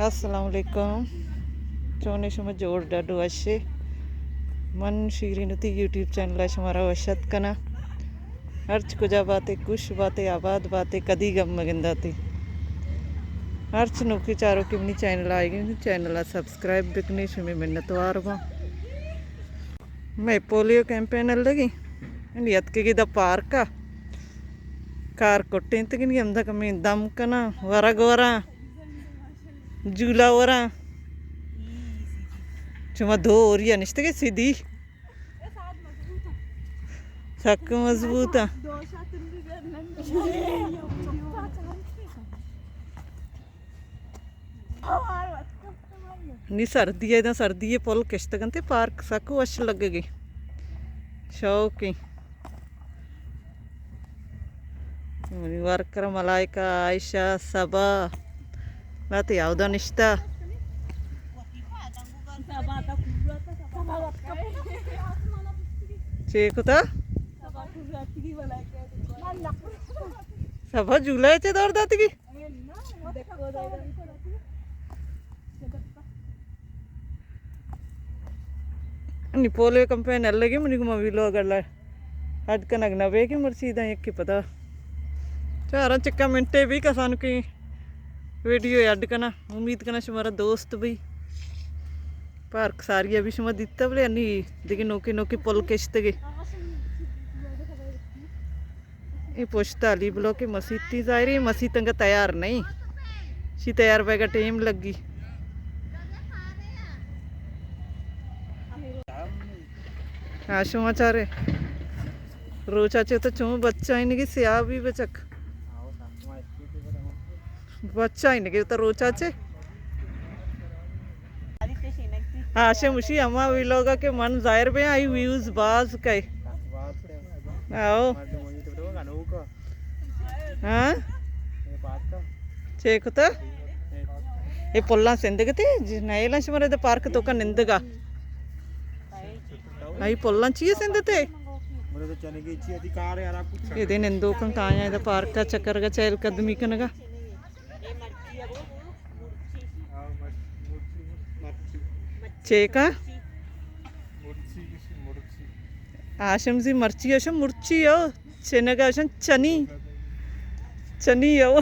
السلام علیکم، چونے شما؟ جوڑ ڈڈ وشے؟ من شیرین وتی یوٹیوب چینل ءَ شمارا وش اتک کناں۔ ہرچ کجا باتے، خوش باتے، آباد باتے، کدی گم مگنداتے۔ ہرچ نوکیں چاروکے منی چینل ءَ آئیگی، چینل ءَ سبسکرائب بکنے، شمے منتوار باں۔ مئے پولیو کیمپین لگی، نی اتکگی دا پارک ءَ۔ کار کٹینتگی، نی ہمدا کمیں دم کناں، ورگ وراں، جولا وراں۔ شما دو ہوریا نشتگے سیدھی۔ سک مضبوط آں۔ نی سردی ءَ، داں سردی ءَ پل کشتگ انت، پارک سک وش لگگی، شوقیں۔ منی ورکر ملائکہ، عائشہ، صبا، لاتے اودا نشتہ۔ چے کتا؟ صبا جولا ءَ چے دور داتگی؟ نی پولیو کیمپین لگی، منی گما ویلوگ اڈ کنگ نہ بے کہ مرچی داں یکے پدا چاراں چکا منٹے بھی کسانکیں ویڈیو اڈ کناں۔ امید کناں شمارا دوست بی۔ پارک ساری ءَ بھی شما دیتا، بلے انی دگہ نوکے نوکے پل کشتگے۔ اے پشت علی بلوک مسیت تھی، ظاہر ہے مسیت انگا تیار نہیں، شی تیار بیگا ٹیم لگی۔ ہاشم چارے روچا چے تو چون بچہ انگی سیاہ بھی بچک۔ بچہ انگی تو روچا چے۔ ہاشم اشی ہما ویلوگا کہ من ظاہر بے آئی ویوز باز کئے۔ آؤ۔ ہاں؟ چے کتا؟ اے پلاں سندگتے؟ جی، نئیلاں شمارے دے پارک توکا نندگا۔ آئی پلاں چیے سندتے؟ اے دے نندوکاں کایاں دے پارکا چکرگا چہل قدمی کنگا۔ چیکا؟ ہاشم زی مرچی، ہاشم مرچی ہو، چنگا ہاشم چنی، چنی ہو۔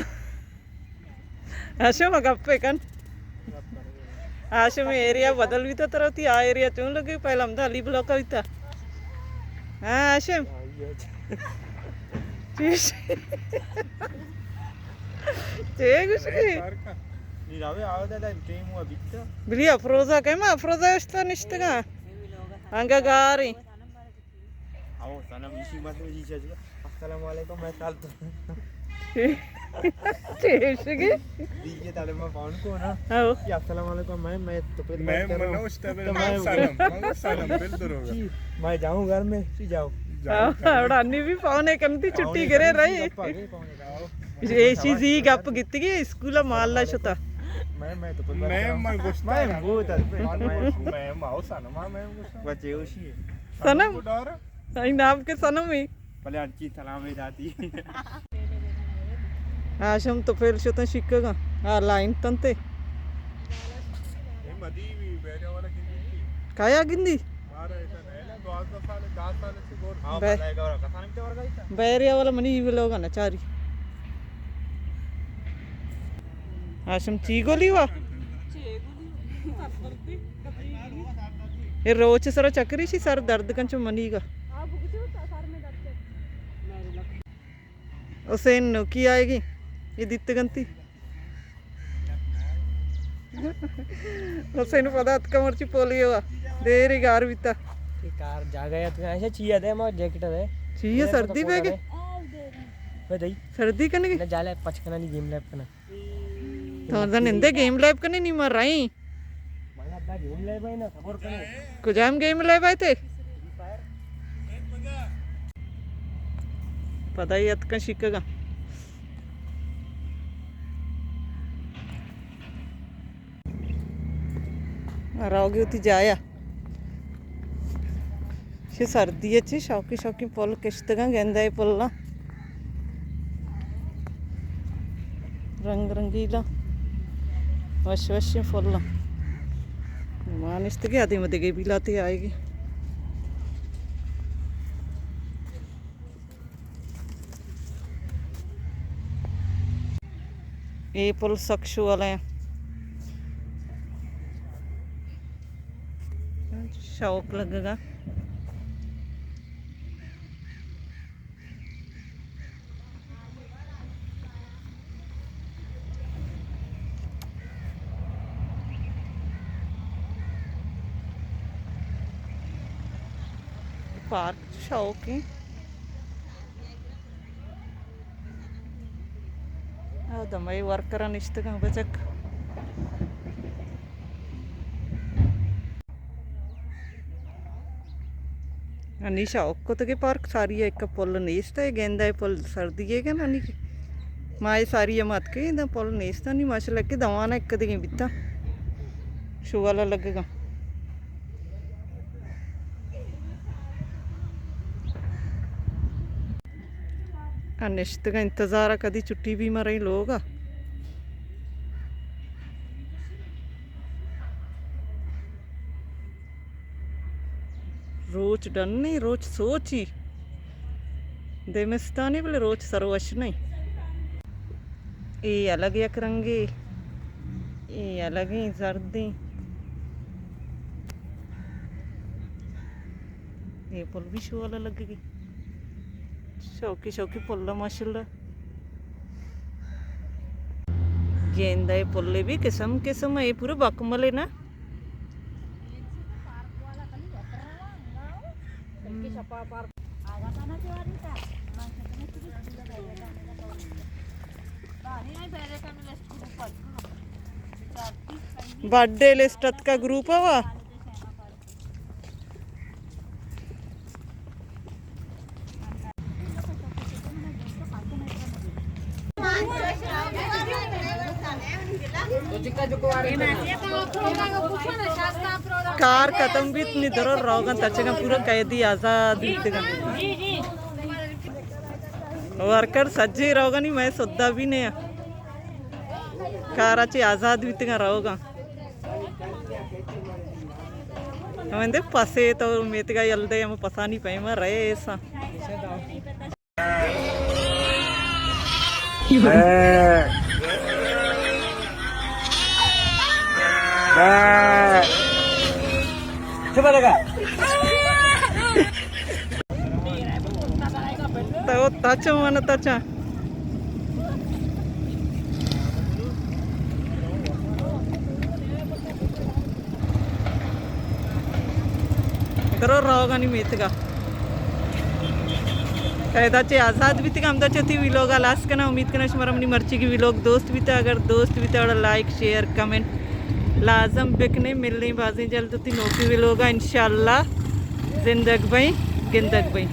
ہاشم گپے کن۔ ہاشم ایریا بدل بیتا، ترا وتی آ ایریا چون لگے؟ پہلا ہمدا علی بلاک بیتا۔ ہاں ہاشم۔ چیش؟ چے گوشگی؟ بلی افروزہ کئے؟ ما افروزہ اشتا نشتگا۔ انگا گاریں۔ او سنم ایشی مت ایشی چاچو۔ السلام علیکم، میں کل تو چیشگی؟ دیگه طالب ما فون کو نا۔ او۔ یا السلام علیکم، میں، میں تو پہ میں منوشتا بل سلام، سلام بل دروگا۔ جی، میں جاؤں گھر میں، جی جاؤ۔ اڑانی بھی فون ہے کنتی، چھٹی کرے رہی۔ ایشی زی گپ گتگی اسکول مال شتا۔ میں، میں تو پہ میں گوشتا۔ میں وہ تھا۔ میں، میں، میں، میں، میں، میں، میں، بچے ہوشی ہے۔ سنم؟ ای نام کے سنم ہی؟ بلے انچی سلام داتی۔ ہاشم تو پھیل شتن شکگا۔ ہاں، لائن تنتے۔ کایا گندی؟ بے-، بیریا والا منی ویلوگا نہ چاری۔ ہاشم چی گولی وا؟ اے روچ سرا چکری شی سر درد کن چو منی گا۔ حسین نوکی آئے گی، یہ دیت گنتی۔ حسین پدا اتکا مرچی پولیو آ۔ دیری گار بیتا۔ یہ کار جاگہ ہے تو ایسا چیئے دے، ما جیکٹ دے۔ چیئے سردی پہ گے؟ بے دئی۔ سردی کنے گے؟ نہ جالے پچ کنا نہیں، گیم لیب کنا۔ تو دا نندے گیم لیب کنے نہیں مر رہی۔ کجام گیم لیب آئے تے؟ پدا یہ اتکا شکگا۔ راوگی وتی جایا۔ چہ سردی ء چہ شوقی شوقی پل کشتگاں، گندئے پلاں رنگ رنگیلاں۔ وش وشیں پل۔ ما نشتگیں، ادے ما دگہ بیلاتے آئیگی۔ اے پل سک شوہل ایں۔ شوق لگگا۔ پارک شوقیں۔ آ دمائی ورکر نشتگاں بچک۔ انی شوق کتگے پارک ساری ءَ، ایک پل نیست ءَ، گیندا ءِ پل سردی ءَ کہ نہ، نی ماہ ساری ءَ مات کہ دا پل نیست ءَ، نی ماشاءاللہ کہ دوانا ایک دگیں بیتا شوالا لگگا۔ آ نشتگاں انتظار ءَ کدی چھٹی بی مریں لوگ ءَ۔ روچ ڈنی، روچ سوچی۔ دیمستانی بلے روچ سروش نہیں۔ اے الگ یک رنگے، اے الگیں زردیں۔ اے پل بھی شوالا لگگی۔ شوقی شوقی پل ماشاءاللہ۔ گیندا ءِ پل بھی قسم قسم اے، پورے بکمل اے نا۔ برتھ ڈے لسٹ اتکا گروپ ءَ وا۔ کار ختم بیت، نی درو روگاں تچگاں، پورا قیدی آزاد بیتگاں۔ ورکر سجے روگانی، مئے سودا بھی نیا۔ کارا چے آزاد بیتگاں روگاں۔ ہمیں دے پسے تو میتگا یل دے، ہم پسانی پیما رئے ایسا۔ چپ لگا۔ تو تچ من تچ۔ درو روگانی میتگا۔ قیدا چے آزاد بیتگا، ہمدا چے وتی ویلوگا لاس کنا۔ امید کنا شمارا منی مرچیگی ویلوگ دوست بیتا۔ اگر دوست بیتا، گڑا لائک، شیئر، کمنٹ لازم بکنے۔ ملیں بازیں جلد وتی نوکی ویلوگا انشاءاللہ۔ زندگ بئیں، گندگ بئیں۔